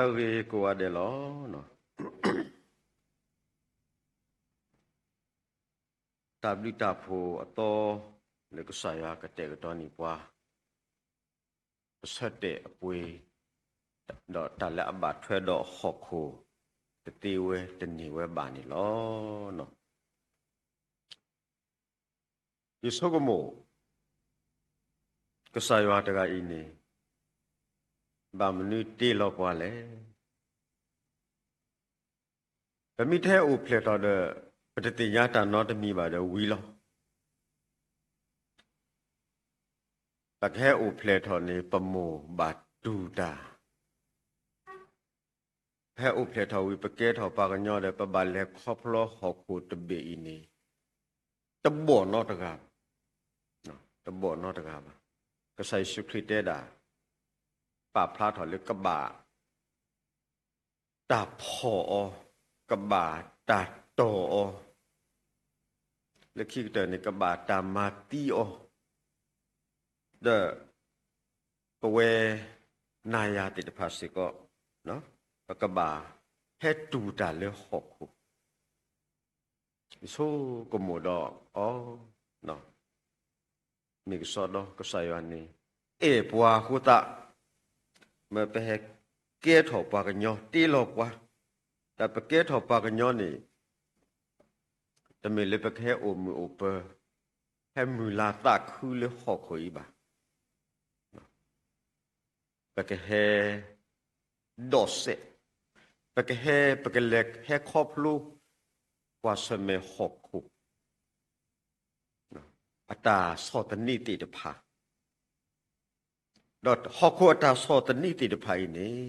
အဂ့ၤကိးဂၤဒဲးလီၤ. တၢ်ဘျုးတၢ်ဖှိၣ်အသီ လၢကစၢ်ယွၤကတဲာ်ကတီၤန့ၢ်ပှၤ ကဆၢတဲာ်အပှ့ၤ ဒီးတၢ်လၢအဘၣ်ထွဲဒီးဟီၣ်ခိၣ် တသ့ဝဲတန့ၢ်ဝဲဘၣ်န့ၣ်လီၤ. ယဆိကမိၣ် ကစၢ်ယွၤတဂၤအံၤန့ၣ် ဘၣ်မနုၤတ့လီၤပှၤလဲၣ်. ပမ့ၢ်တဟဲအိၣ်ဖျဲၣ်ထီၣ်ဒီး ပတသ့ၣ်ညါတၢ်နီတမံၤဘၣ်ဒီးဝံၤလီၤ. ပကဟဲအိၣ်ဖျဲၣ်ထီၣ်န့ၣ် ပမိၢ်ဘၣ်တူၢ်တၢ် ပဟဲအိၣ်ဖျဲၣ်ထီၣ်ဝံၤ ပကဲထီၣ်ပှၤကညီဒီး ပဘၣ်လဲၤခီဖျိဟီၣ်ခိၣ်တဘ့ၣ်အံၤန့ၣ် တဘီၣ်နီတဂၤ, တဘီၣ်နီတဂၤဘၣ်. ကစၢ်ယ့ၣ်ၡူးခရံာ်တဲဒၣ် ပာ်ဖျါထီၣ်လၢကဘၣ် တၢ်ဖီၣ်အီၤ, ကဘၣ်တၢ်တီၢ်အီၤ, လၢခံကတၢၢ်န့ၣ် ကဘၣ်တၢ်မၤသံအီၤ, ဒီးပဝဲနၤယၤသ့ၣ်တဖၣ်စ့ၢ်ကီး ပကဘၣ်ဟဲတူၢ်တၢ်လၢဟီၣ်ခိၣ် ယဆိကမိၣ်ဒီး အီ, မ့ၢ်ကစီဒီကစၢ်ယွၤန့ၣ် အဲၣ်ပှၤအဃိသတး မ့ၢ်ပဟဲကဲထီၣ်ပှၤကညီ တ့လီၤပှၤ, တၢ်ပကဲထီၣ်ပှၤကညီန့ၣ် တမ့ၢ်လၢပကဟဲအိၣ်မုာ်အိၣ်ပၢၤ ဟဲမုၢ်လၢ်သးခုလၢဟီၣ်ခိၣ်အံၤဘၣ်. ပကဟဲ ဒိးစဲး, ပကဟဲ ပကလဲၤဟဲခီဖျိ ကွၢ်ဆၢၣ်မဲာ်ဟီၣ်ခိၣ် အတၢ်ဆီၣ်သနံးသ့ၣ်တဖၣ်, ဒီးဟီၣ်ခိၣ်အတၢ်ဆီၣ်သနံးသ့ၣ်တဖၣ်အံၤန့ၣ်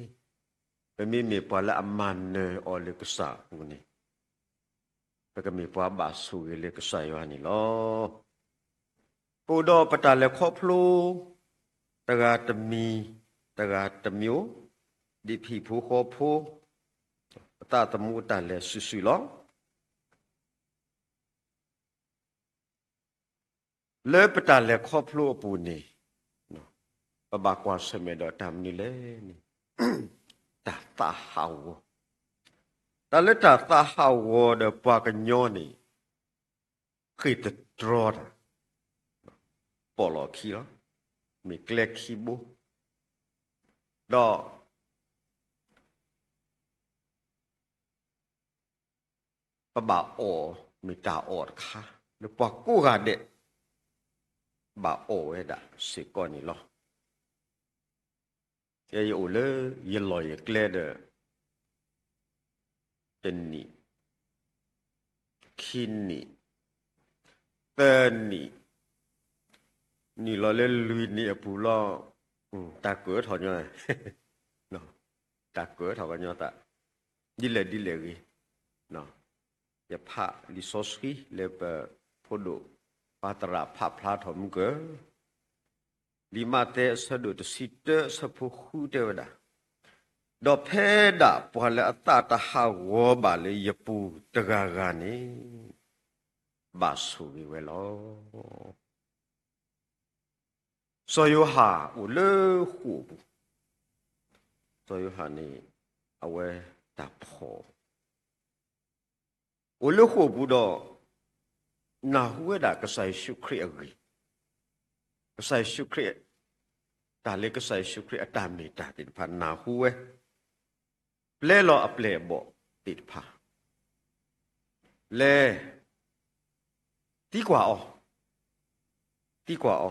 ပမ့မ့ၢ်ပှၤလၢအမၤနၢၤအီၤလၢကစၢ်အပူၤန့ၣ် ပကမ့ၢ်ပှၤဘၣ်ဆိၣ်ဂ့ၤလၢကစၢ်ယွၤန့ၣ်လီၤ. ပအိၣ်ဒီးပတၢ်လဲၤခီဖျိ တဂၤတမံၤ တဂၤတမံၤ, ဒ်ဟံၣ်ဖိဃီဖိ ပသးသမူတၢ်လဲၤစုာ်စုာ်လီၤ. လၢပတၢ်လဲၤခီဖျိအပူၤန့ၣ် ပဘၣ်ကွၢ်ဆၢၣ်မဲာ်ဒီးတၢ်မနုၤလဲၣ်န့ၣ် တၢ်သးဟးဂီၤ, တၢ်လၢတၢ်သးဟးဂီၤဒီးပှၤကညီန့ၣ် ဃ့ၢ်တတြီတၢ် ပိာ်လီၢ်ခံလီၤ. မ့ၢ်ကျဲခံဘိ, ဒီး ပဘၣ်အီၣ် မ့ၢ်တၢ်အီၣ်တခါ လၢပှၤကိးဂၤဒဲး ဘၣ်အီၣ်ဝဲဒၣ်စ့ၢ်ကီးန့ၣ်လီၤ. ယဲယအိၣ်လၢယလီၢ်ယကျဲဒီး တနံၣ်, ခံနံၣ်, သၢနံၣ်, နုာ်လီၤလၢလွံၢ်နံၣ်အပူၤလီၤ. တၢ်ကၢထီၣ်ညီ, တၢ်ကၢထီၣ်ကညီသး, ဒ်လဲၣ်ဒ်လဲၣ်ဂ့ၤ, ယဖးလံာ်စီဆှံလၢပဖိဒိၣ်ပှၤသရၣ်ဖးဖျါထီၣ်မုၢ်ကၢၢ် လံာ်မးသဲအဆၢဒိၣ်တဆံတၢအဆၢဖိဃုတဲဝဲဒၣ်, ဒီးဖဲဒၣ်ပှၤလၢအသးတဟးဂီၤဘၣ်လၢယပူၤတဂၤဂၤန့ၣ် ဘၣ်ဆိၣ်ဂ့ၤဝဲလီၤ. စီၤယိၤဟၣ်အိၣ်လၢဃိာ်ပူၤ, စီၤယိၤဟၣ်န့ၣ် အဝဲတၢ်ဖီၣ် အိၣ်လၢဃိာ်ပူၤဒီး နၢ်ဟူဝဲဒၣ်ကစၢ်ယ့ၣ်ၡူးခရံာ်အဂ့ၢ်, ကစၢ်ယ့ၣ်ၡူးခရံာ်, တၢ်လၢကစၢ်ယ့ၣ်ၡူးခရံာ်အတၢ်မ့ၢ်တၢ်သ့ၣ်တဖၣ်နၢ်ဟူဝဲ, ပျဲလီၤအပျဲၢ်အဘီၣ်သ့ၣ်တဖၣ် လဲၤ သံကွၢ်အီၤ, သံကွၢ်အီၤ,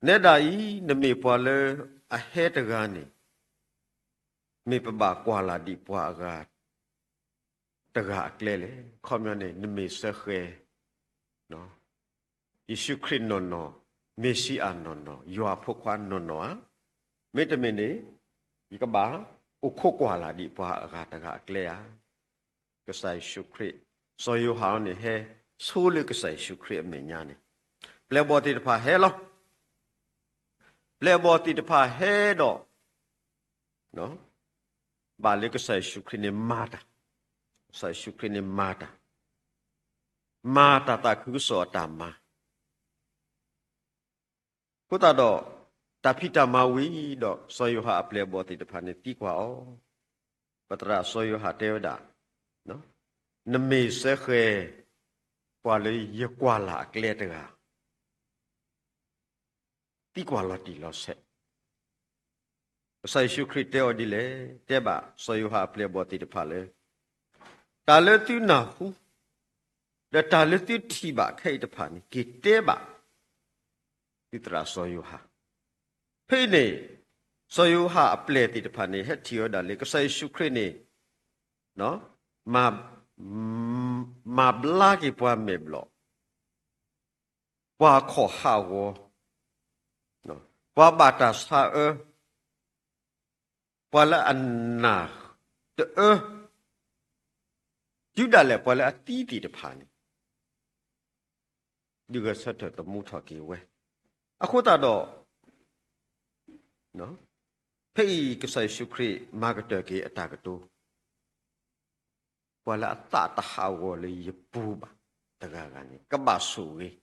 နဲဒၣ်အံၤ နမ့ၢ်ပှၤလၢအဟဲတဂၤန့ၣ် မ့ၢ်ပဘၣ်ကွၢ်လၢ်ဒံးပှၤအဂၤ တဂၤအကျဲလဲၣ်. ခီပညီန့ၣ် နမ့ၢ်စၢဃဲၤ ယ့ၣ်ၡူးခရံာ်နီၢ်နီၢ်, မ့ၣ်ၡံအၤနီၢ်နီၢ်, ယွၤအဖိခွါနီၢ်နီၢ်ဧါ. မ့တမ့ၢ်န့ၣ် ယကဘၣ်အိၣ်ခိးကွၢ်လၢ်ဒံးပှၤအဂၤတဂၤအကျဲဧါ. ကစၢ်ယ့ၣ်ၡူးခရံာ်, စီၤယိၤဟၣ်န့ၣ်ဟဲဆိလၢကစၢ်ယ့ၣ်ၡူးခရံာ်အမဲာ်ညါန့ၣ်, ပျဲၢ်ဘီၣ်သ့ၣ်တဖၣ်ဟဲလီၤ. ပျဲၢ်ဘီၣ်သ့ၣ်တဖၣ်ဟဲဒီး ဘၣ်လၢကစၢ်ယ့ၣ်ၡူးခရံာ်န့ၣ်မၤတၢ်, ကစၢ်ယ့ၣ်ၡူးခရံာ်န့ၣ်မၤတၢ်, မၤတၢ်သးခုကစီၣ်အတၢ်မၤ အဃိသတးဒီး တၢ်ဖံးတၢ်မၤဝံၤဒီး စီၤယိၤဟၣ်အပျဲၢ်အဘီၣ်သ့ၣ်တဖၣ်န့ၣ်သံကွၢ်အီၤ, ပသရၣ်စီၤယိၤဟၣ်တဲဝဲဒၣ်, နမ့ၢ်စၢဃဲၤ ပှၤလၢယကွၢ်လၢ်အကျဲတဂၤ သံကွၢ်လီၤတံၢ်လီၤဆဲး. ကစၢ်ယ့ၣ်ၡူးခရံာ်တဲအီၤဒ်လဲၣ်, တဲဘၣ်စီၤယိၤဟၣ်အပျဲၢ်အဘီၣ်သ့ၣ်တဖၣ်လၢ တၢ်လၢသုနၢ်ဟူ ဒီးတၢ်လၢသုထံၣ်ဘၣ်ခဲအံၤတဖၣ်န့ၣ် က့ၤတဲဘၣ် သုသရၣ်စီၤယိၤဟၣ်. ဖဲအံၤန့ၣ် စီၤယိၤဟၣ်အပျဲၢ်သ့ၣ်တဖၣ်န့ၣ် ဟဲထံၣ်ဝဲဒၣ်လၢ ကစၢ်ယ့ၣ်ၡူးခရံာ်န့ၣ် မၤ မၤဘျါက့ၤပှၤမဲာ်ဘျီၣ်, ပှၤခီၣ်ဟးဂီၤ, ပှၤဘၣ်တၢ်ဆါအၢ, ပှၤလၢအနၢ်တအၢ, တုၤဒၣ်လဲာ်ပှၤလၢအသံသ့ၣ်တဖၣ်န့ၣ် ဒုးဂဲၤဆၢထၢၣ်သမူထီၣ်က့ၤဝဲ. အဃိသတးဒီး ဖဲအံၤကစၢ်ယ့ၣ်ၡူးခရံာ်မၤကတၢၢ်က့ၤအတၢ်ကတိၤ, ပှၤလၢအသးတဟးဂီၤလၢယပူၤဘၣ်တဂၤဂၤန့ၣ် ကဘၣ်ဆိၣ်ဂ့ၤ.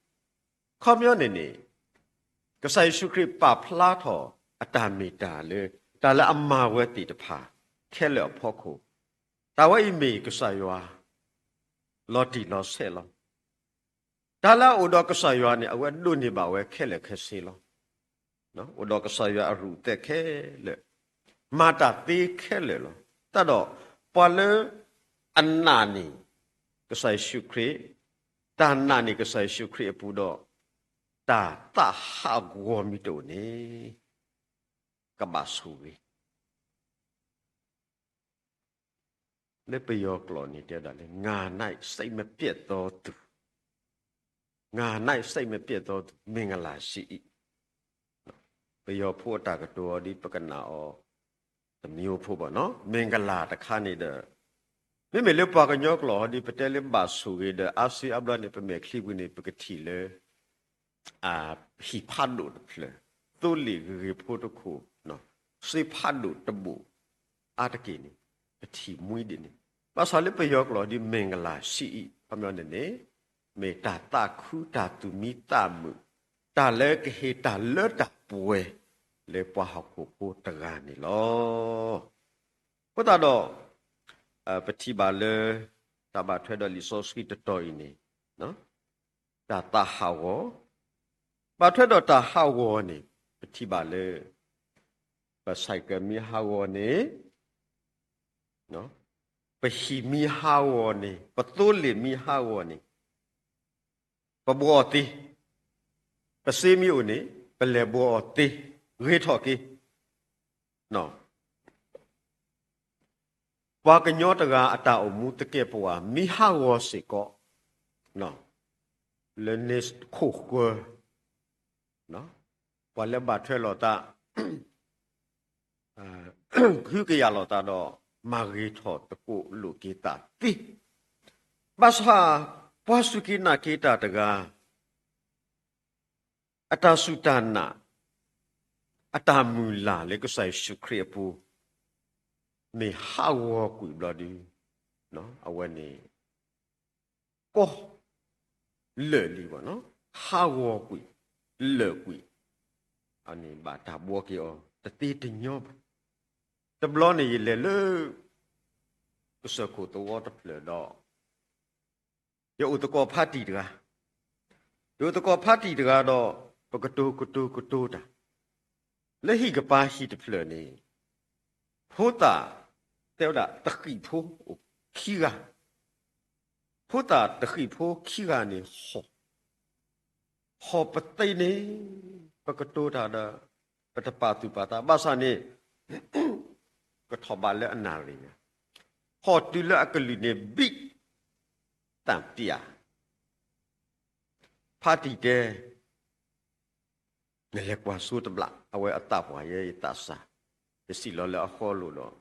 ခီပညီန့ၣ်န့ၣ် ကစၢ်ယ့ၣ်ၡူးခရံာ်ပာ်ဖျါထီၣ်အတၢ်မ့ၢ်တၢ်လၢ တၢ်လၢအမၤဝဲသ့ၣ်တဖၣ်ခဲလၢာ်အဖီခိၣ်, တၢ်ဝဲအံၤမ့ၢ်ကစၢ်ယွၤ လီၤတံၢ်လီၤဆဲးလီၤ. တၢ်လၢအအိၣ်ဒီးကစၢ်ယွၤန့ၣ် အဝဲဒိးန့ၢ်ဘၣ်ဝဲခဲလၢာ်ခဲဆ့လီၤ. အိၣ်ဒီးကစၢ်ယွၤအရူၣ်အသဲးခဲလၢာ်, မၤတၢ်သ့ခဲလၢာ်လီၤ. တၢ်ဒီးပှၤလၢအနာ်န့ၢ် ကစၢ်ယ့ၣ်ၡူးခရံာ်, တၢ်နာ်န့ၢ်ကစၢ်ယ့ၣ်ၡူးခရံာ်အပူၤဒီး တၢ်သးဟးဂီၤမ့ၢ်တအိၣ်န့ၣ် ကဘၣ်ဆိၣ်ဂ့ၤ. လၢပယီၤကျိာ်န့ၣ်တဲဒၣ်လၢ ငါးနိုင်စိတ်မပျက်သောသူ, ငါးနိုင်စိတ်မပျက်သောသူ, မင်္ဂလာရှိ၏. ပယီၤဖိအတၢ်ကတိၤအီၤဒ်ပကနၣ်အီၤ တမံၤဖိဘၣ်နီၤ, မင်္ဂလာတခါန့ၣ်ဒီး မ့မ့ၢ်လၢပှၤကညီကျိာ်အီၤဒ် ပတဲလၢဘၣ်ဆိၣ်ဂ့ၤဒီး အါစုအါဘျီန့ၣ် ပမဲာ်ချံပူၤန့ၣ် ပကထံၣ်လၢ ဟံၣ်ဖးဒိၣ်တဖျၢၣ်, သိလ့ၣ်ဂ့ၤဂ့ၤဖိတခိၣ်, စ့ဖးဒိၣ်တဘိၣ်, အါတက့ၢ်န့ၣ် ပထံၣ်မှံဒ်န့ၣ်, ဘၣ်ဆၣ်လၢပယီၤကျိာ်ဒ် မင်္ဂလာရှိ၏, ခီပညီန့ၣ်န့ၣ် မ့ၢ်တၢ်သးခု တၢ်သူၣ်မံသးမုာ်, တၢ်လၢကဟ့ၣ်တၢ်လၢတၢ်ပှဲၤ လၢပှၤဟီၣ်ခိၣ်ဖိတဂၤန့ၣ်လီၤ. အဃိသတးဒီး ပထံၣ်ဘၣ်လၢ တၢ်ဘၣ်ထွဲဒီးလံာ်စီဆှံတတီၤအံၤန့ၣ် တၢ်သးဟးဂီၤ, ဘၣ်ထွဲဒီးတၢ်ဟးဂီၤန့ၣ် ပထံၣ်ဘၣ်လၢ ပ cycle မ့ၢ်ဟးဂီၤန့ၣ်, ပဟံၣ်မ့ၢ်ဟးဂီၤန့ၣ်, ပသိလ့ၣ်မ့ၢ်ဟးဂီၤန့ၣ်, ပဘှီအီၤသ့, ပစ့မ့ၢ်အိၣ်န့ၣ် ပလဲၤဘှီအီၤသ့, ဂ့ၤထီၣ်က့ၤ ပှၤကညီတဂၤအတၢ်အိၣ်မူသကဲာ်ပဝး မ့ၢ်ဟးဂီၤစ့ၢ်ကီး လၢန့ၣ်ခိၣ်ဃၢၤ, ပှၤလၢဘၣ်ထွဲလိာ်သး ဟုကယာ်လိာ်သးဒီး မၤဂ့ၤထီၣ်သကိးလိာ်က့ၤသးသ့, ဘၣ်ဆၣ် ပှၤစူၢ်က့ၤနာ်က့ၤတၢ်တဂၤ အတၢ်စူၢ်တၢ်နာ် အတၢ်မုၢ်လၢ်လၢကစၢ်ယ့ၣ်ၡူးခရံာ်အပူၤ မ့ၢ်ဟးဂီၤကွံာ်ဘျီဒု အဝဲန့ၣ် ကီ လၢာ်လံဘၣ်နီၤ, ဟးဂီၤကွံာ် လၢာ်ကွံာ်, အန့ၣ်ဘၣ်တၢ်ဘှီက့ၤအီၤ တသ့တညီဘၣ်. တဘျီန့ၣ်ယလဲၤလၢ ကစၢၢ်ခိၣ်သဝီတဖျၢၣ်ဒီး ယအိၣ်သကိးဖါတံၢ်တဂၤ, ယအိၣ်သကိးဖါတံၢ်တဂၤဒီး ပကတိၤကတိၤကတိၤတၢ်, လၢဟံၣ်ကပၤဟံၣ်တဖျၢၣ်န့ၣ် ဖိသၣ် တဲဝဲဒၣ်တဃံးဖိအိၣ်ခံဂၤ, ဖိသၣ်တဃံးဖိခံဂၤန့ၣ် ဟီၣ် ဟီၣ်ပသ့န့ၣ် ပကတိၤတၢ်ဒီး ပတပာ်သူၣ်ပာ်သး ဘၣ်ဆၣ်န့ၣ် ကထီၣ်ဘးလၢအနၣ်ရံၣ်န့ၣ်, ဟီၣ်တုၤလၢအကလုၢ်န့ၣ် ဘံၣ် သၣ်ပျၢ်, ဖါတံၢ်တဲ နလဲၤကွၢ်စိတဘျီ အဝဲအသးပှၢ်ယဲယသးစၢ်, ယစံးလီၤလၢအဃီလိာ်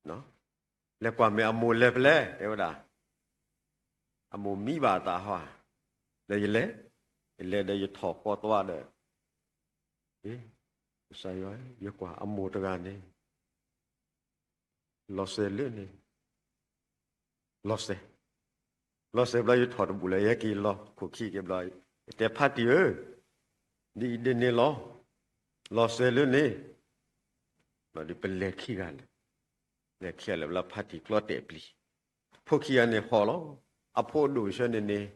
ဒီး လဲၤကွၢ်မ့ၢ်အမိၢ်လဲၤဖဲလဲၣ် တဲဝဲဒၣ်, အမိၢ်မံဘၣ်အသးဟီ, ဒီးယလဲၤ, ယလဲၤဒီးယထီၣ်ဃီသွားဒီး, ကစၢ်ယွၤ ယကွၢ်အမိၢ်တဂၤန့ၣ် လီၤစဲၤလၢန့ၣ်, လီၤစဲၤ, လီၤစဲၤဘျီယထီၣ်တဘူၣ်လၢယဟဲက့ၤလီၤခိၣ်ခံက့ၤဘျီ, ယတဲဖါတံၢ်ဧၢ, ဒ်အံၤဒ်န့ၣ်လီၤ လီၤစဲၤလၢန့ၣ်, ဒီးပလဲၤခံဂၤလဲၣ်, လဲၤခံဂၤလဲၣ် လၢဖါတံၢ်ကျီတဲာ်ပျံၤ, ဖိခံဂၤန့ၣ်ဟီၣ်လီၤ. အဖိအဒိၣ်အဆၢန့ၣ်န့ၣ်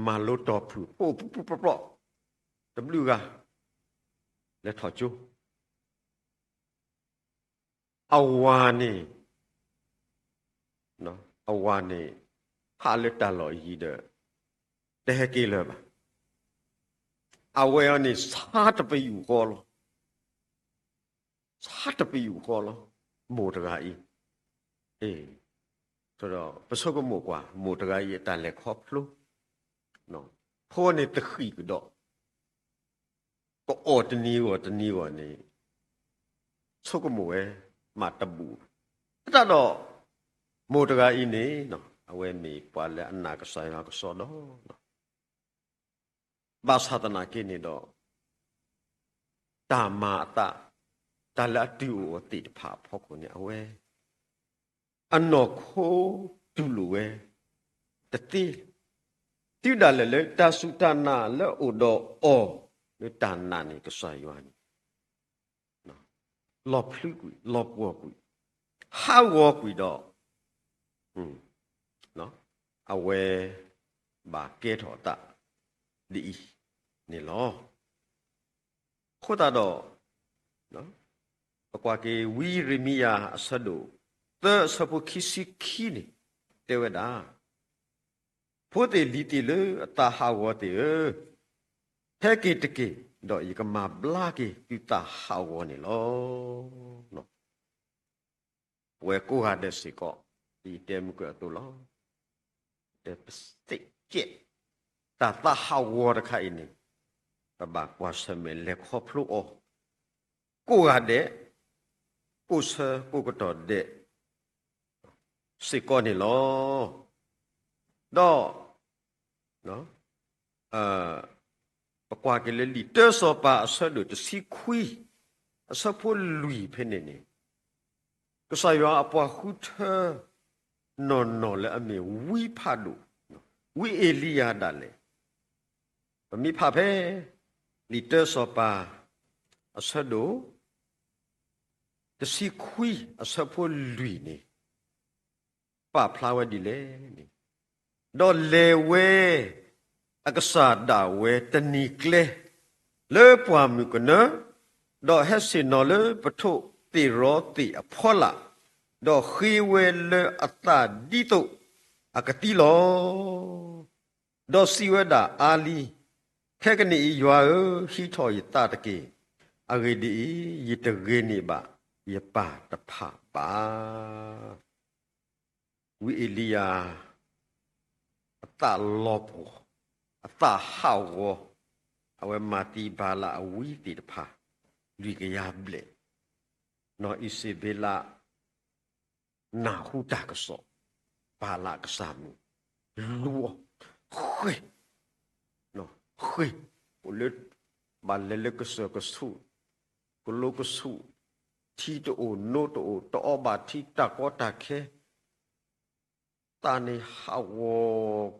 မၤလိတီၢ်ဖုၣ် အိၣ်ပူၤပူၤပျီပျီ, တဘျုးဂၤ လဲၤထီၣ်ကၠိ အဝၤန့ၣ်, အဝၤန့ၣ် ဟးလၢတၢ်လီၢ်ယံၤဒီး တဟဲက့ၤလၢၤဘၣ်. အဝဲအံၤန့ၣ် ဆါတပယူာ်ဃီလီၤ. ဆါတပယူာ်ဃီလီၤ. မိၢ်တဂၤအံၤ, အ့, ဒီးပဆိကမိၣ်ကွၢ် မိၢ်တဂၤအံၤအတၢ်လဲၤခီဖျိ, ဖိန့ၣ်တဃံးကဒီး ကအီၣ်တနံၤဂီၢ်တနံၤဂီၢ်န့ၣ် ဆိကမိၣ်ဝဲ မၤတဘူၣ်, အတၢ်ဒီး မိၢ်တဂၤအံၤန့ၣ် အဝဲမ့ၢ်ပှၤလၢအနာ်ကစၢ်ယွၤကစီဒီလီၤ. ဘၣ်ဆၣ်သနာ်က့န့ၣ်ဒီး တၢ်မၤအသး, တၢ်လၢအတုၤအိၣ်အီၤသ့ၣ်တဖၣ်အဖီခိၣ်န့ၣ် အဝဲ အနီၢ်ခိတူၢ်လိာ်ဝဲ တသ့, တုၤဒၣ်လဲာ်လၢတၢ်စူၢ်တၢ်နာ်လၢအအိၣ်ဒီးအီၤ လၢတၢ်နာ်န့ၣ်ကစၢ်ယွၤန့ၣ် လီၤဖျုးကွံာ် လီၤပှီၢ်ကွံာ်, ဟးဂီၤကွံာ်ဒီး အဝဲ ဘၣ်ကဲထီၣ်အသးဒ်အံၤန့ၣ်လီၤ. အဃိသတးဒီး ပကွၢ်က့ၤဝံယံးရမံယၤအဆၢဒိၣ်သၢအဆၢဖိခံဆံခံန့ၣ် တဲဝဲဒၣ်, ဖိသ့ၣ်လံၤသ့ၣ်လၢအသးဟးဂီၤသ့ၣ်ဧၢ, ဟဲက့ၤတက့ၢ်, ဒီးယကမၤဘျါက့ၤသုသးဟးဂီၤန့ၣ်လီၤ. ပဝဲကိးဂၤဒဲးစ့ၢ်ကီး ဒ်ယတဲမုၢ်ကၢအသိးလီၤ. တဲပစ့ၢ်ကီး တၢ်သးဟးဂီၤတခါအံၤန့ၣ် ပဘၣ်ကွၢ်ဆၢၣ်မဲာ်လဲၤခီဖျိအီၤ ကိးဂၤဒဲး, ကိးဆၢကိးကတီၢ်ဒဲး စ့ၢ်ကီးန့ၣ်လီၤ. ဒီး ပကွၢ်က့ၤလၢလံာ်တၢစီၤပၤအဆၢဒိၣ်တဆံခွံ အဆၢဖိလွံၢ်ဖဲန့ၣ်န့ၣ်, ကစၢ်ယွၤအပှၤဃုထၢ နီၢ်နီၢ်လၢအမ့ၢ်ဝံဖးဒိၣ်, ဝံအ့လံယၤဒၣ်လဲာ်, ပမ့ၢ်ဖးဖဲ လံာ်တၢစီၤပၤ အဆၢဒိၣ် တဆံခွံ အဆၢဖိလွံၢ်န့ၣ် ပာ်ဖျါဝဲဒ်လဲၣ်န့ၣ်, ဒီးလဲၤဝဲ အကစၢ်ဒၣ်ဝဲတနံၤကျဲ လၢပှၢ်မုၢ်ကနၢ, ဒီးဟဲဆ့ၣ်နီၤလၢပထိၣ်သ့ၣ်ရီသ့ၣ်အဖီလာ်, ဒီးဃ့ဝဲလၢအသးဒ်သိးအကသံလီၤ. ဒီးစံးဝဲဒၣ်အါလံ, ခဲကနံၣ်အံၤယွၤဧၢ, ဟံးထီၣ်ယသးတက့ၢ်. အဂ့ၢ်ဒ်အံၤ, ယတဂ့ၤန့ၢ်ဘၣ်ယပၢ်တဖၣ်ဘၣ်. ဝံအ့လံယၤ အသးလီၤပှီၢ်, အသးဟးဂီၤ, အဝဲမၤသံဘၤလးအဝံသ့ၣ်တဖၣ် လွံၢ်ကယၤဘျဲၣ်, နီၢ်အံၤစ့ဘ့လး နၢ်ဟူတၢ်ကစီၣ်, ဘၤလးကစၢ်မုၣ် လူၤအီၤ, ဃ့ၢ်, ဃ့ၢ်, အိၣ်လၢ ဘၣ်လဲၤလၢကစၢၢ်ကဆူၣ်, ကလိကဆူၣ်, ထံတအိၣ်နိတအိၣ်, တအီဘၣ်ထံတၢ်ကီတၢ်ခဲ, သးန့ၣ်ဟးဂီၤကွံာ်,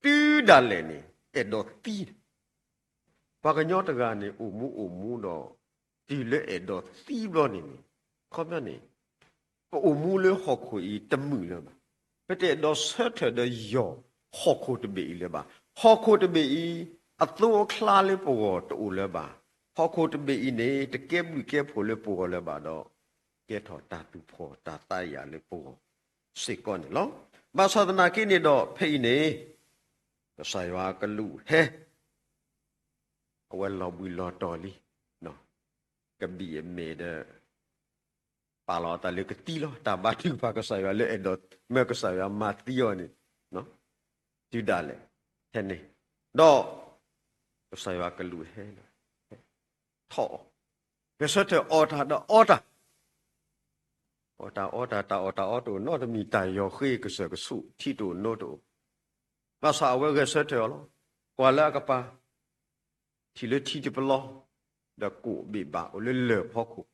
တုၤဒၣ်လဲာ်န့ၣ် အဲၣ်ဒိးသံ ပှၤကညီတဂၤန့ၣ် အိၣ်မူအိၣ်မူဒီး တုၤလၢအဲၣ်ဒိးသံဘျီန့ၣ်န့ၣ်, ခီပညီန့ၣ် ပအိၣ်မူလၢဟီၣ်ခိၣ်အံၤတမုာ်လၢၤဘၣ်. ပတအဲၣ်ဒိးဆၢထၢၣ်ဒီးယီၢ်ဟီၣ်ခိၣ်တဘ့ၣ်အံၤလၢၤဘၣ်. ဟီၣ်ခိၣ်တဘ့ၣ်အံၤ အသိအချါလၢပဂီၢ်တအိၣ်လၢၤဘၣ်. ဟီၣ်ခိၣ်တဘ့ၣ်အံၤန့ၣ် တကဲဘျုးကဲဖှိၣ်လၢပဂီၢ်လၢၤဘၣ်ဒီး ကဲထီၣ်တၢ်သူၣ်ဖှီၣ်တၢ်သးယာ်လၢပဂီၢ်စ့ၢ်ကီးန့ၣ်လီၤ. ဘၣ်ဆၣ်သနာ်က့န့ၣ်ဒီး ဖဲအံၤန့ၣ် ကစၢ်ယွၤအကလူးဟဲ အဝဲလီၤဘှံးလီၤတီၤလံ, ကဘံၣ်အမဲာ်ဒီး ပာ်လီၤအသးလၢကသံလီၤ. တၢ်ဘါထုကဖၣ်ကစၢ်ယွၤလၢအဲၣ်ဒိးမၢကစၢ်ယွၤမၤသံအီၤန့ၣ်, တုၤဒၣ်လဲာ် ဟဲန့ၣ်, ဒီး ကစၢ်ယွၤကလူးဟဲ ထီၣ်အီၤ, ဂဲၤဆၢထၢၣ်အီၣ်တၢ်ဒီးအီတၢ် အီၣ်တၢ်အီတၢ် တၢ်အီၣ်တၢ်အီတအိၣ်နီတမံၤ တၢ်ယီၤဃ့ကစၢၢ်ကဆူၣ် ထံတအိၣ်နိတအိၣ်, ဘၣ်ဆၣ်အဝဲဂဲၤဆၢထၢၣ်အီၤလီၤ. ကွၢ်လၢအကပၤ ထံၣ်လၢထံတပလီ ဒီးကိၣ်ဘ့ၣ်ဘၣ်အိၣ်လၢလၢၢ်ဖီခိၣ်,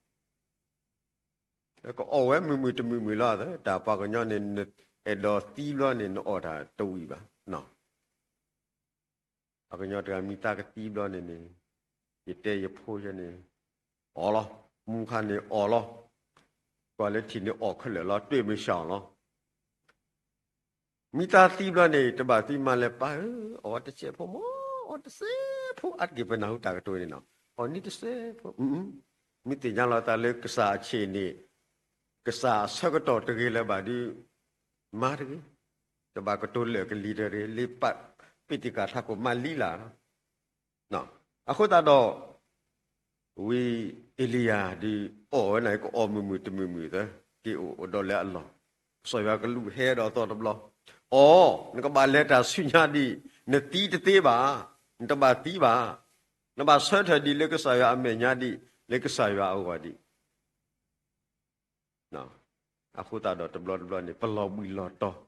ဒီးကအီၣ်ဝဲမုာ်မုာ်တမုာ်မုာ်လီၤ. တၢ်ပှၤကညီန့ၣ် အဲၣ်ဒိးသံဘျီန့ၣ် နအီၣ်တၢ်တဝံၤဘၣ် ပှၤကညီတဂၤမံသးကသံဘျီန့ၣ်န့ၣ်, ယတဲယဖိယဲန့ၣ်, အီၣ်လီၤ, မူခါန့ၣ်အီၣ်လီၤ, ကွၢ်လၢထံၣ်န့ၣ်အီၣ်ခဲလၢာ်လီၤ, တွဲမုၢ်ဆၣ်အီၣ်လီၤ. မ့ၢ်တၢ်သံဘျီန့ၣ် တဘၣ်သံမၤလဲၣ်ပၢ်ဧၢ, အီၣ်ဝဲတစဲးဖိမး, အီၣ်တစဲးဖိ, အါတက့ၢ်ပနၢ်ဟူတၢ်ကတိၤန့ၣ်နီၤ, အီၣ်န့ၢ်တစဲးဖိ, မ့ၢ်သ့ၣ်ညါလီၤသးလၢကစၢ်အဆ့ၣ်န့ၣ်, ကစၢ်အဆၢကတီၢ်တဂ့ၤလၢၤဘၣ်ဒီး, မၤတဂ့ၤ, တဘၣ်ကတိၤလၢာ်ကလံၤတဂ့ၤ, လ့ပာ်ပ့းတကၢ်ထးခိၣ်မၤလံလၢ်လီၤ. အဃိသတးဒီး ဝံအ့လံယၤဒုးအီၣ်ဝဲန့ၣ် ကအီၣ်မုာ်မုာ်တမုာ်မုာ်သၢ, က့ၤအိၣ်အိၣ်ဒီးလၢအလီၢ်, ကစၢ်ယွၤကလူးဟဲဒီးအသီတဘျီ, အီ, နကဘၣ်လဲၤတၢ်ဆူညါဒံး, နသံတသ့ဘၣ်, နတဘၣ်သံဘၣ်, နဘၣ်ဆၢထၢၣ်ဒံးလၢကစၢ်ယွၤအမဲာ်ညါဒံး, လၢကစၢ်ယွၤအဂီၢ်ဒံး. အဃိသတးဒီးတဘျီတဘျီန့ၣ် ပလီၤဘှံးလီၤတီၤ,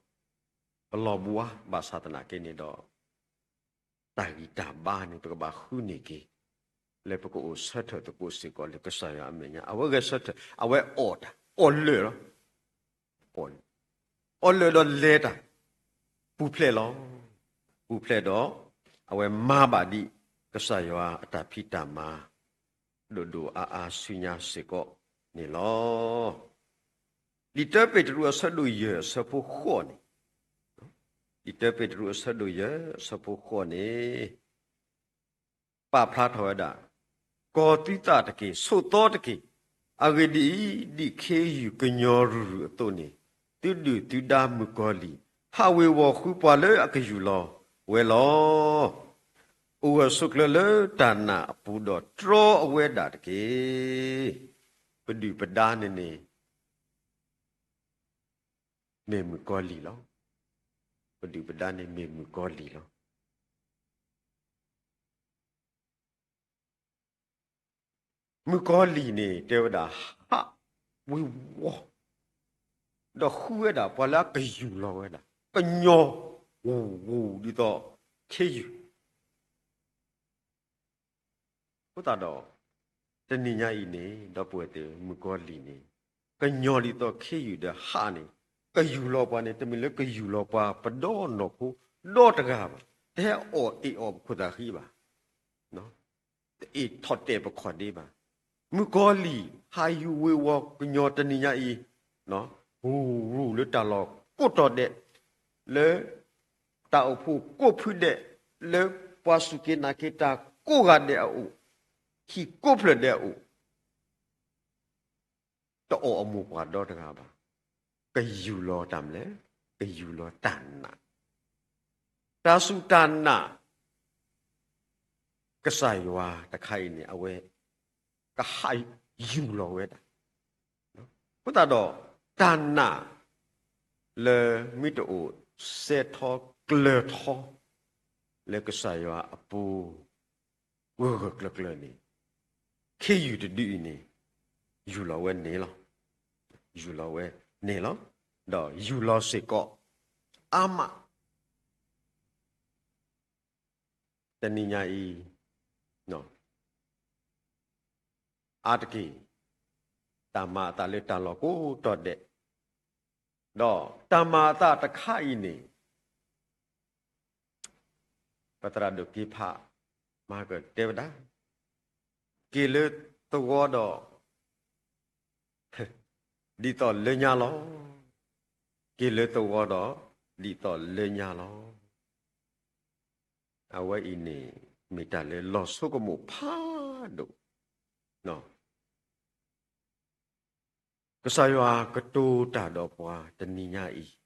ပလီၤဘှါဘၣ်ဆၣ်သနာ်က့န့ၣ်ဒီး တၢ်ဂံၢ်တၢ်ဘါန့ၣ် ပကဘၣ်ဃုန့ၢ်က့ၤ, လၢပကအိၣ်ဆၢထၢၣ်သကိးစ့ၢ်ကီးလၢကစၢ်ယွၤအမဲာ်ညါ, အဝဲဂဲၤဆၢထၢၣ်, အဝဲအီၣ်တၢ်, အီၣ်လၢာ်လီၤ, အီၣ်လၢာ်ဒီးလဲၤတၢ်, ပူၤဖျဲးလီၤ, ပူၤဖျဲးဒီး, အဝဲမၤဘၣ်ဒံး, ကစၢ်ယွၤအတၢ်ဖံးတၢ်မၤ ဒိၣ်ဒိၣ်အါအါဆူညါစ့ၢ်ကီးန့ၣ်လီၤ. လံာ်တၢပ့းတရူးအဆၢဒိၣ်ယဲၢ်အဆၢဖိဃိးန့ၣ်, လံာ်တၢပ့းတရူးအဆၢဒိၣ်ယဲၢ်အဆၢဖိဃိးန့ၣ်, ပာ်ဖျါထီၣ်ဝဲဒၣ်, ကီၤသုသးတက့ၢ်, ဆိးသီတက့ၢ်, အဂ့ၢ်ဒ်အံၤ, ဒ်ခ့ယုၢ်ကညီၤရုၢ်ရုၢ်အသိးန့ၣ်, သုဒုၣ်သုဒါမုၣ်ကီၤလံၢ်, ဟးဝ့ၤဝီၤဃုပှၤလၢအကယူၢ်လီၤဝဲလီၤ. အိၣ်ဂၢၢ်ဆိးကျၢၤလၢတၢ်နာ်အပူၤဒီးတြီအဝဲဒၣ်တက့ၢ်. ပဒုၣ်ပဒါန့ၣ်န့ၣ် မ့ၢ်မုၣ်ကီၤလံၢ်လီၤ. ပဒုၣ်ပဒါန့ၣ်မ့ၢ်မုၣ်ကီၤလံၢ်လီၤ. မုၣ်ကီၤလံၢ်န့ၣ်တဲဝဲဒၣ်ဟးဝ့ၤဝီၤ, ဒီးဃုဝဲဒၣ်ပှၤလၢအကယူၢ်လီၤဝဲဒၣ်, ကညီၤဂူာ်ဂူာ်ဒ်သိးခ့ယုၢ် အဃိသတးဒီး, တနံၤညါအံၤန့ၣ် ဒီပုၢ်ဝဲၢ်သ့ၣ်ဧၢ, မုၣ်ကီၤလံၢ်န့ၣ် ကညီၤဒ်သိးခ့ယုၢ်ဒီးဟးန့ၣ်, ကယူၢ်လီၤပှၤန့ၣ် တမ့ၢ်လၢကယူၢ်လီၤပှၤပဒီနီၢ်ခိဒီတဂၤဘၣ်, တဟဲအီၣ်အ့ၣ်အီၣ်ပခိၣ်သၣ်ဃံဘၣ်, တအ့ၣ်ထီၣ်တဲာ်ပခီၣ်ဒ့ဘၣ်. မုၣ်ကီၤလံၢ်ဟးယူၤဝ့ၤဝီၤကညီၤတနံၤညါအံၤ, ဂူာ်ဂူာ်လၢတၢ်လီၢ်ကိးတီၤဒဲး, လၢတၢ်အိၣ်ဖှိၣ်ကိးဖုဒဲး, လၢပှၤစူၢ်က့ၤနာ်က့ၤတၢ်ကိးဂၤဒဲးအအိၣ်, ဟံၣ်ကိးဖျၢၣ်ဒဲးအအိၣ်, တအီၣ်အမိၢ်ပှၢ်ဒီတဂၤဘၣ်. ကယူၢ်လီၤတၢ်မနုၤလဲၣ်, ကယူၢ်လီၤတၢ်နာ်, တၢ်စူၢ်တၢ်နာ် ကစၢ်ယွၤတခါအံၤန့ၣ် အဝဲကဟးယူၢ်လီၤဝဲဒၣ်. အဃိသတးဒီး တၢ်နာ်လၢမ့ၢ်တအိၣ် စဲထီကျၢၤထီ လၢကစၢ်ယွၤအပူၤ ဂၢၢ်ဂၢၢ်ကျၢၤကျၢၤန့ၣ်, ခ့ယုၢ်တဒုအံၤန့ၣ် ယူၢ်လီၤဝဲန့ၣ်လီၤ. ယူၢ်လီၤဝဲန့ၣ်လီၤ. ဒီးယူၢ်လီၤစ့ၢ်ကီးအါမး တနံၤညါအံၤ, အါတက့ၢ် တၢ်မၤအသးလၢတၢ်လီၢ်ကိးတီၤဒဲး, ဒီးတၢ်မၤအသးတခါအံၤန့ၣ် ပသရၣ်ဒိၣ်က့ၤဖးမၤကတဲဝဲဒၣ်, က့ၤလၢသဝီဒီး ဒ်သိးလၢညါလီၤ. က့ၤလၢသဝီဒီး ဒ်သိးလၢညါလီၤ. အဝဲအံၤန့ၣ် မ့ၢ်တၢ်လၢလီၤဆိကမိၣ်ဖးဒိၣ်, ကစၢ်ယွၤကတိၤတၢ်ဒီးပှၤတနံၤညါအံၤ,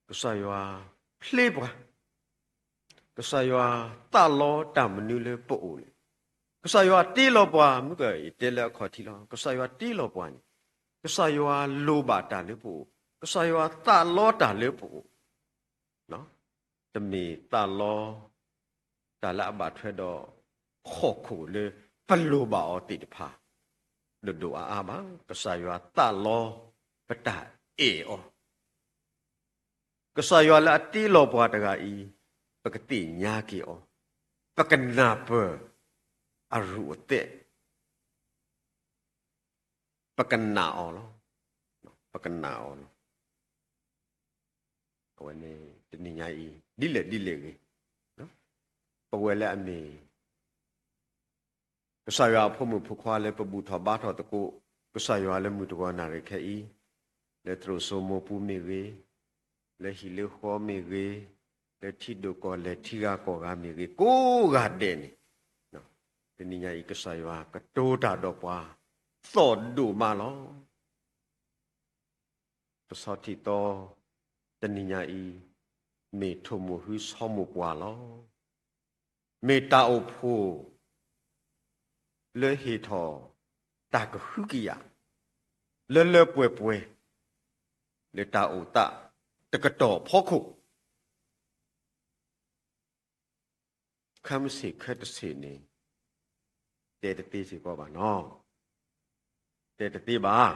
ကစၢ်ယွၤဖျ့ပှၤ, ကစၢ်ယွၤသးလီတၢ်မနုၤလၢပအိၣ်လဲၣ်. ကစၢ်ယွၤတ့လီၤပှၤ, မုၢ်ကယတဲလၢအခီၣ်ထံးလီၤ, ကစၢ်ယွၤတ့လီၤပှၤန့ၣ်, ကစၢ်ယွၤလိၣ်ဘၣ်တၢ်လၢပအိၣ်, ကစၢ်ယွၤသးလီတၢ်လၢပအိၣ်, တမ့ၢ်သးလီ တၢ်လၢအဘၣ်ထွဲဒီးဟီၣ်ခိၣ်လၢပလိၣ်ဘၣ်အီၤသ့ၣ်တဖၣ် ဒိၣ်ဒိၣ်အါအါဘၣ်. ကစၢ်ယွၤသးလီပတၢ်အဲၣ်အီၤ, ကစၢ်ယွၤလၢအတ့လီၤပှၤတဂၤအံၤ, ပကသ့ၣ်ညါက့ၤအီၤ, ပကနၢ်ပၢၢ်အရူၢ်အသဲး, ပကနာ်အီၤလီၤ, ပကနာ်အီၤလီၤ. အဝဲန့ၣ်တနံၤညါအံၤ ဒ်လဲၣ်ဒ်လဲၣ်ဂ့ၤ ပဝဲလၢအမ့ၢ် ကစၢ်ယွၤအဖိမုၣ်ဖိခွါလၢပဘူၣ်ထီၣ်ဘါထီၣ်သကိး ကစၢ်ယွၤလၢမုၢ်တဂီၤနၣ်ရံၣ်ခဲအံၤ, လၢသရိာ်စိမိပူၤမ့ၢ်ဂ့ၤ, လၢဟံၣ်လၢဃီမ့ၢ်ဂ့ၤ, လၢထံဒိၣ်ကီၢ်လဲၢ်ထံဂၤကီၢ်ဂၤမ့ၢ်ဂ့ၤ ကိးဂၤဒဲးန့ၣ်, တနံၤညါအံၤ ကစၢ်ယွၤကတိၤတၢ်ဒီးပှၤ သီၣ်ဒိၣ်မးလီၤ. ပဆီထံၣ်သီ တနံၤညါအံၤ မ့ၢ်ထိၣ်မိၢ်ဟုဆီမိၢ်ပှၢ်လီၤ. မ့ၢ်တၢ်အိၣ်ဖှိၣ် လၢဟ့ၣ်ထီၣ်တၢ်ကဟုကယာ် လၢလၢပှဲၤပှဲၤ လၢတၢ်အိၣ်သးတကတီၢ်ဖီခိၣ် ခဲမုၢ်ဆ့ၣ်ခဲတဆ့ၣ်န့ၣ် တဲတသ့စ့ၢ်ကီးဘၣ်နီၤ, တဲတသ့ဘၣ်.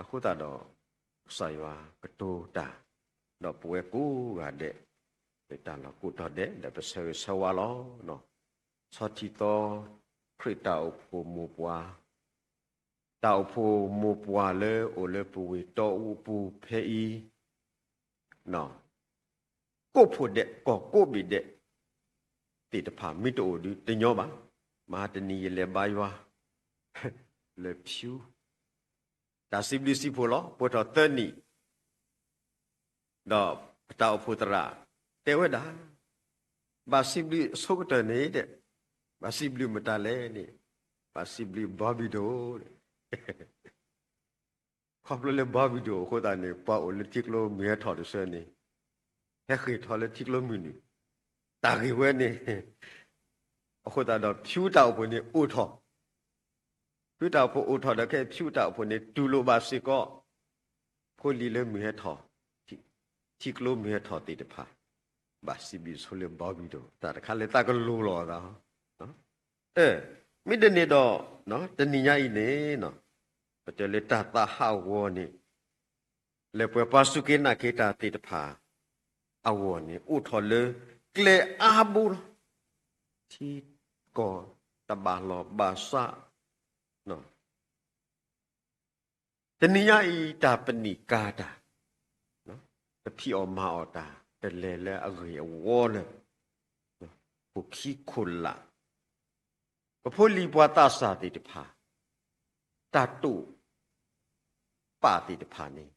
အဃိသတးဒီး ကစၢ်ယွၤကတိၤတၢ် ဒီးပဝဲကိးဂၤဒဲး လၢတၢ်လီၢ်ကိးတီၤဒဲး ဒီးပဆၢဂ့ၤဆၢဝါလီၤ. ဆီထံသီ ခရံာ်တၢ်အိၣ်ဖှိၣ်မိၢ်ပှၢ် တၢ်အိၣ်ဖှိၣ်မိၢ်ပှၢ်လၢအိၣ်လၢပဝ့ၢ်တီအူပူၤဖဲအံၤ ကိးဖှိၣ်ဒဲး ကီၢ်ကိးဘ့ၣ်ဒဲး သ့ၣ်တဖၣ် မ့ၢ်တအိၣ်ဒီးတညီဘၣ်. မဟါတနံၤယလဲၤဘါယွၤ လၢဖၠူ တၢ်စံးဘျုးစံးဖှိၣ်လီၤ. ပှဲၤထီၣ်သၢနံၣ် ဒီးပတၢ်အိၣ်ဖှိၣ်သရၣ်တဲဝဲဒၣ်, ဘၣ်စံးဘျုးအဆိကတၢၢ်န့ၣ်ဒီး ဘၣ်စံးဘျုးမတၤလဲၣ်န့ၣ်, ဘၣ်စံးဘျုးဘီဘံၣ်ဒိၣ် ခီဖျိလၢဘီဘံၣ်ဒိၣ်အဃိသတးန့ၣ် ပှၤအိၣ်လၢထံကျိမုၢ်ဟဲထီၣ်တဆၢန့ၣ် ဟဲဃ့ၢ်ထီၣ်လၢထံကျိမုၢ်နုာ်, တၢ်ဂ့ၢ်ဝဲန့ၣ် အဃိသတးဒီး ဖၠူတၢ်အိၣ်ဖှိၣ်န့ၣ်အိၣ်ထီၣ်, ဖၠူတၢ်အိၣ်ဖှိၣ်အိၣ်ထီၣ်ဒီး ခဲအံၤဖၠူတၢ်အိၣ်ဖှိၣ်န့ၣ် တူၢ်လိာ်ဘၣ်စ့ၢ်ကီး ဖိလံၤလၢမုၢ်ဟဲထီၣ်, ထံကျိမုၢ်ဟဲထီၣ်သ့ၣ်တဖၣ်, ဘၣ်စံးဘျုးဆိလၢဘီဘံၣ်ဒိၣ် တၢ်တခါလၢသးကလိၤလီၤအသး မ့ၢ်ဒ်န့ၣ်ဒီး တနံၤညါအံၤန့ၣ် ပတဲလၢတၢ်သးဟးဂီၤန့ၣ် လၢပှဲၤပှၤစူၢ်က့ၤနာ်က့ၤတၢ်သ့ၣ်တဖၣ်အဂီၢ်န့ၣ် အိၣ်ထီၣ်လၢကျဲအါဘိလီၤ. ထံကီၢ်တဘၣ်လီၢ်ဘၣ်စး တနံၤညါအံၤ တၢ်ပနံာ်ကၤတၢ်, တဖံးအီၣ်မၤအီၣ်တၢ် တလဲၤလၢအဂ့ၢ်အဝီလၢ ခိၣ်ခံခိၣ်လာ်, ပဖိလံၤပှၤသးစၢ်သ့ၣ်တဖၣ် တၢ်တိာ်ပာ်သ့ၣ်တဖၣ်န့ၣ်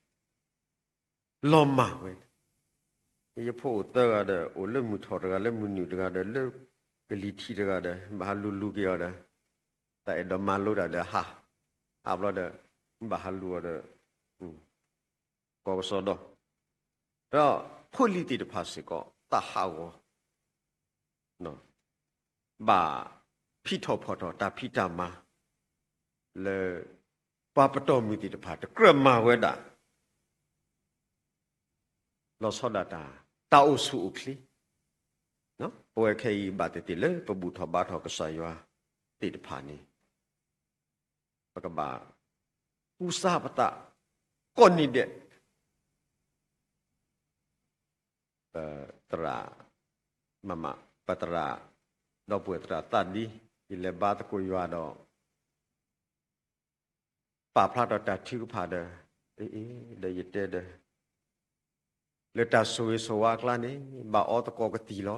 လီၤမၢ်ဝဲ, ယဖိအိၣ်သၢဂၤဒီး အိၣ်လၢမုၢ်ထီၣ်တဂၤ လၢမုၢ်နုာ်တဂၤဒီး လၢကလံၤထံးတဂၤဒီး ဘၣ်ဟးလူၤလူၤက့ၤအီၤဒီး တၢ်အဲၣ်ဒိးမၤလိတၢ်ဒီးဟး, ဟးဘျီဒီး ဘၣ်ဟးလူၤအီၤဒီး ကီကစီဒီ, ဒီးဖိလံၤသ့ၣ်တဖၣ်စ့ၢ်ကီး သးဟးဂီၤ ဘၣ်ဖံးထီၣ်ဖီၣ်ထီၣ်တၢ်ဖံးတၢ်မၤ လၢပှၤပတီၢ်မုၢ်သ့ၣ်တဖၣ် တကြၢးမၤဝဲဒၣ် လီၤဆီဒၣ်တၢ် တၢ်အိၣ်ဆူၣ်အိၣ်ချ့, ပဝဲခဲအံၤဘၣ်သ့ၣ်သ့ၣ်လၢပဘူၣ်ထီၣ်ဘါထီၣ်ကစၢ်ယွၤသ့ၣ်တဖၣ်န့ၣ် ပကဘၣ်ကူစါပသးကိးနံၤဒဲး, ပသရၣ်, မမ, ပသရၣ်, ဒီပုၢ်ဝဲၢ်သရၣ်သးဒံ, ယလဲၤဘါသကိးယွၤဒီး ပာ်ဖျါထီၣ်တၢ်ထုကဖၣ်ဒီး, အ့ အ့ ဒီးယတဲဒီး လၢတၢ်ဆိၣ်ဂ့ၤဆိၣ်ဝါအကျါန့ၣ် ဘၣ်အီသကိးကသံၣ်လီၤ.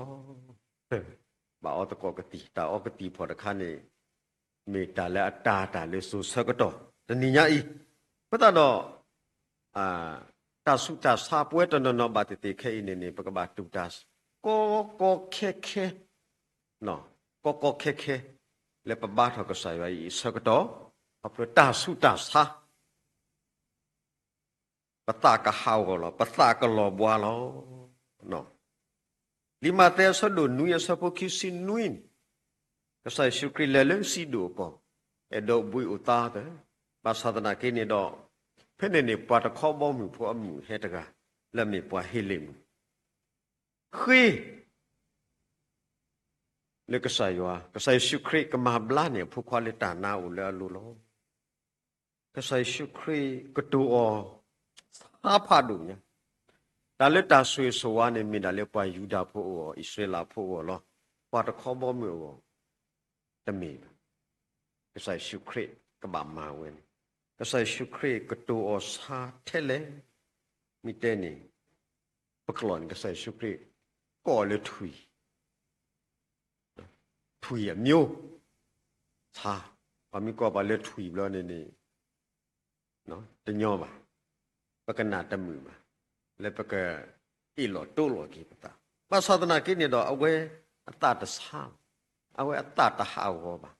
ဘၣ်အီသကိးကသံၣ်, တၢ်အီကသံၣ်ဖီၣ်တခါန့ၣ် မ့ၢ်တၢ်လၢအတၢ်တၢ်လၢစိၤဆၢကတီၢ် တနံၤညါအံၤ, အဃိသတးဒီး တၢ်ဆူးတၢ်ဆါပဝဲတနီၤနီၤဘၣ်သ့ၣ်သ့ၣ်ခဲအံၤန့ၣ်န့ၣ် ပကဘၣ်တူၢ်တၢ် ကီကီခဲခဲ, ကီကီခဲခဲ လၢပဘါထီၣ်ကစၢ်ယွၤအံၤအဆၢကတီၢ်, ခီဖျိတၢ်ဆူးတၢ်ဆါ ပသးကဟးဂီၤလီၤ, ပသးကလီၤဘှါလီၤ. လံာ်မးသဲအဆၢဒိၣ်နွံအဆၢဖိခံဆံနွံန့ၣ်, ကစၢ်ယ့ၣ်ၡူးခရံာ်လဲၤလၢစံဒိၣ်အကီၢ်, အဲၣ်ဒိးဘှံးအိၣ်သါသၢ, ဘၣ်ဆၣ်သနာ်က့န့ၣ်ဒီး ဖဲန့ၣ်န့ၣ် ပှၤတခီဘီမုၢ်ဖိအမုၣ်ဟဲတဂၤ လၢအမ့ၢ်ပှၤဟ့းလ့ၣ်မုၣ် ဃ့ လၢကစၢ်ယွၤ, ကစၢ်ယ့ၣ်ၡူးခရံာ်ကမၤဘျါန့ၢ်အဖိခွါလၢတၢ်နါအိၣ်လၢအလိၤလီၤ. ကစၢ်ယ့ၣ်ၡူးခရံာ်ကတိၤအီၤ ဆါဖးဒိၣ်ညါ, တၢ်လၢတၢ်ဆိၣ်ဂ့ၤဆိၣ်ဝါန့ၣ် မ့ၢ်ဒၣ်လၢပှၤယူဒၤဖိအဂီၢ်, အံၣ်စရ့လးဖိအဂီၢ်လီၤ. ပှၤတခီဘီမုၢ်အဂီၢ် တမ့ၢ်ဘၣ်. ကစၢ်ယ့ၣ်ၡူးခရံာ်ကဘၣ်မၤဝဲန့ၣ်, ကစၢ်ယ့ၣ်ၡူးခရံာ်ကတိၤအီၤဆါထဲလဲၣ်, မ့ၢ်တဲန့ၣ် ပကျိာ်န့ၣ် ကစၢ်ယ့ၣ်ၡူးခရံာ် ကိးအီၤလၢထွံၣ်, ထွံၣ်အမျိုး ဆါ, ပှၤမ့ၢ်ကိးပှၤလၢထွံၣ်ဘျီန့ၣ်န့ၣ် တညီဘၣ်, ပကနၣ်တမုာ်ဘၣ်, လၢပကအ့ၣ်လိာ်တိလိာ်က့ၤပသး, ဘၣ်ဆၣ်သနာ်က့န့ၣ်ဒီး အဝဲအသးတဆါဘၣ်, အဝဲအသးတဟးဂီၤဘၣ်,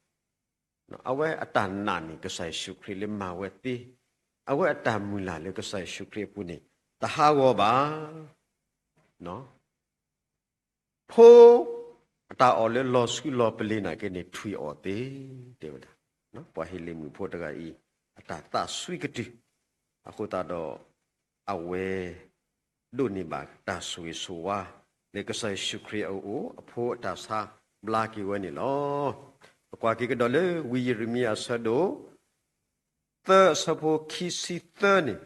အဝဲအတၢ်နာ်န့ၣ် ကစၢ်ယ့ၣ်ၡူးခရံာ်လၢမၤဝဲသ့, အဝဲအတၢ်မုၢ်လၢ်လၢကစၢ်ယ့ၣ်ၡူးခရံာ်အပူၤန့ၣ် တဟးဂီၤဘၣ်. ဖိအတၢ်အီၣ်လၢလီၤဆူလီၤပလ့ၤနာ်က့န့ၣ် ထွံၣ်အီၣ်သ့, တဲဝဲဒၣ်. ပှၤဟ့လ့ၣ်မုၣ်ဖိတဂၤအံၤ အတၢ်သးစွံကတုၢ်, အဃိသတးဒီး အဝဲ ဒိးန့ၢ်ဘၣ်တၢ်ဆိၣ်ဂ့ၤဆိၣ်ဝါ လၢကစၢ်ယ့ၣ်ၡူးခရံာ်အအိၣ် အဖိအတၢ်ဆါဘျါက့ၤဝဲန့ၣ်လီၤ. ပကွၢ်က့ၤကဒီးလၢဝံယံးရမံယၤအဆၢဒိၣ် သၢအဆၢဖိခံဆံသၢန့ၣ်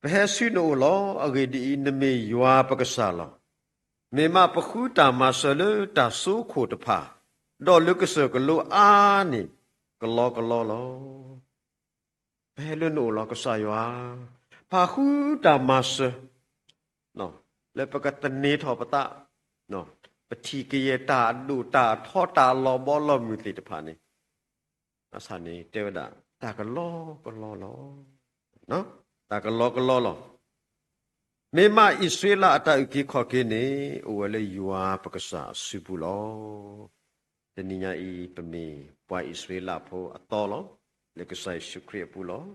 ပဟဲဆူနအိၣ်လီၤ. အဂ့ၢ်ဒ်အံၤ, နမ့ၢ်ယွၤပကစၢ်လီၤ. မ့ၢ်မးပဃုတၢ်မၤစၢၤလၢတၢ်စိခိၣ်တဖၣ်, ဒီးလၢကစၢၢ်ကလိအါန့ၣ် ကလီကလီလီၤ. ပဟဲလၢနအိၣ်လီၤ ကစၢ်ယွၤ, ပဃုတၢ်မၤစၢၤ လၢပကသန့ၤထီၣ်ပသး, ပထံၣ်ကယဲၢ်တၢ်အဒိၣ်တၢ်အထီတၢ်အလီၤဘီလီၤမုၢ်သ့ၣ်တဖၣ်န့ၣ် ဘၣ်ဆၣ်န့ၣ် တဲဝဲဒၣ် တၢ်ကလီကလီလီၤ. တၢ်ကလီကလီလီၤ. မ့ၢ်မးအံၣ်စရ့လးအတၢ်အုၣ်က့ၤခီၣ်က့ၤန့ၣ် အိၣ်ဝဲလၢယွၤပကစၢ်အစုပူၤလီၤ. တနံၤညါအံၤ ပမ့ၢ်ပှၤအံၣ်စရ့လးဖိအသီလီၤ. လၢကစၢ်ယ့ၣ်ၡူးခရံာ်အပူၤလီၤ.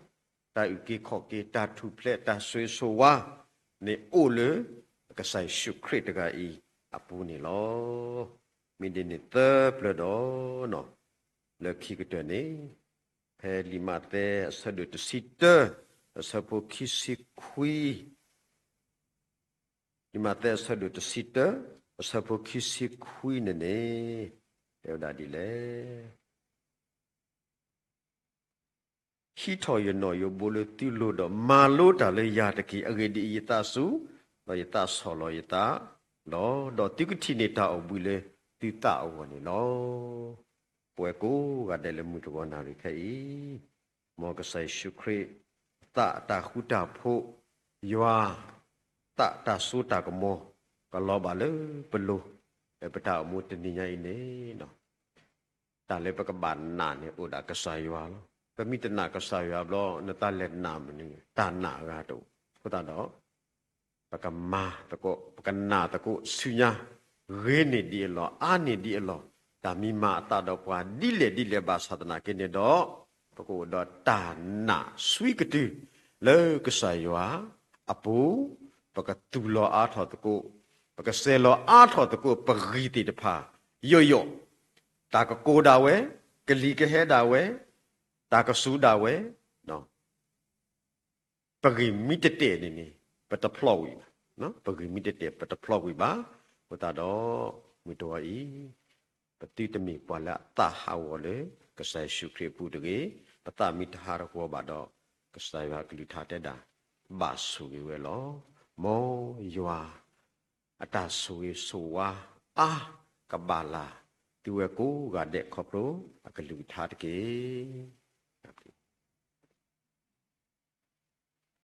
တၢ်အုၣ်က့ၤခီၣ်က့ၤ တၢ်ထူၣ်ဖျဲး တၢ်ဆိၣ်ဂ့ၤဆိၣ်ဝါန့ၣ်အိၣ်လၢ ကစၢ်ယ့ၣ်ၡူးခရံာ်တဂၤအံၤအပူၤန့ၣ်လီၤ. မ့ၢ်ဒ်န့ၣ်သၢပျၢၤဒီး လၢခံကတၢၢ်န့ၣ် ဖဲလံာ်မးသဲအဆၢဒိၣ်တဆံတၢ အဆၢဖိခံဆံခွံ, လံာ်မးသဲအဆၢဒိၣ်တဆံတၢ အဆၢဖိခံဆံခွံန့ၣ်န့ၣ် တဲဝဲဒၣ်ဒ်လဲၣ်. ဟံးထီၣ်ယနီၣ်ယိးဘိလၢသုလိၤဒီး မၤလိတၢ်လၢယၤတက့ၢ်. အဂ့ၢ်ဒ်အံၤ, ယသးစူၤ, ဒီးယသးဆီၣ်လီၤယသးလီၤ. ဒီးသုကထံၣ်န့ၢ်တၢ်အိၣ်ဘှံးလၢသုသးအဂီၢ်န့ၣ်လီၤ. ပဝဲကိးဂၤဒဲးလၢမုၢ်တဂီၤနၣ်ရံၣ်ခဲအံၤ, မ်ကစၢ်ယ့ၣ်ၡူးခရံာ် သးအတၢ်ဃူတၢ်ဖိး, ယွၤ သးတၢ်စိတၢ်ကမီၤ ကလီၤဘၣ်လၢပလိၤ လၢပတၢ်အိၣ်မူတနံၤညါအံၤန့ၣ် တၢ်လၢပကဘၣ်နာ်န့ၣ် အိၣ်ဒၣ်ကစၢ်ယွၤလီၤ. ပမ့ၢ်တနာ်ကစၢ်ယွၤဘျီ နတၢ်လဲၤနာ်မနုၤန့ၣ် တၢ်နာ်အဂၤတအိၣ်. အဃိသတးဒီး ပကမၤသကိး ပကနာ်သကိးဆူညါ, ဂ့ၤန့ၢ်ဒံးအလီၢ် အါန့ၢ်ဒံးအလီၢ်, တၢ်မံမၤအသးဒီးပှၤဒ်လဲၣ်ဒ်လဲၣ်ဘၣ်ဆၣ်သနာ်က့န့ၣ်ဒီး ပကအိၣ်ဒီးတၢ်နာ်စွံကတုၤ လၢကစၢ်ယွၤအပူၤ, ပကသူၣ်လီၤအါထီၣ်သကိး, ပကစဲးလီၤအါထီၣ်သကိး ပဂံၢ်သ့ၣ်တဖၣ် ယိာ်ယိာ်, တၢ်ကကိးဒၣ်ဝဲ, ကလံၤကဟဲဒၣ်ဝဲ, တၢ်ကစူၤဒၣ်ဝဲ, ပဂံၢ်မ့ၢ်တတဲာ်န့ၣ်န့ၣ် ပတဖျီဝံၤဘၣ်, ပဂံၢ်မ့ၢ်တတဲာ် ပတဖျီဝံၤဘၣ်. အဃိသတးဒီး မုၢ်တဂီၤအံၤ ပသုတမ့ၢ်ပှၤလၢအသးဟးဂီၤလၢ ကစၢ်ယ့ၣ်ၡူးခရံာ်အပူၤတဂ့ၤ, ပသးမ့ၢ်တဟးဂီၤဘၣ်ဒီး ကစၢ်ယွၤအကလုၢ်ကထါတဲဒၣ် ဘၣ်ဆိၣ်ဂ့ၤဝဲလီၤ. မ်ယွၤ အတၢ်ဆိၣ်ဂ့ၤဆိၣ်ဝါအါ ကဘၣ်လၢသုဝဲကိးဂၤဒဲးခီဖျိအကလုၢ်ကထါတက့ၢ်.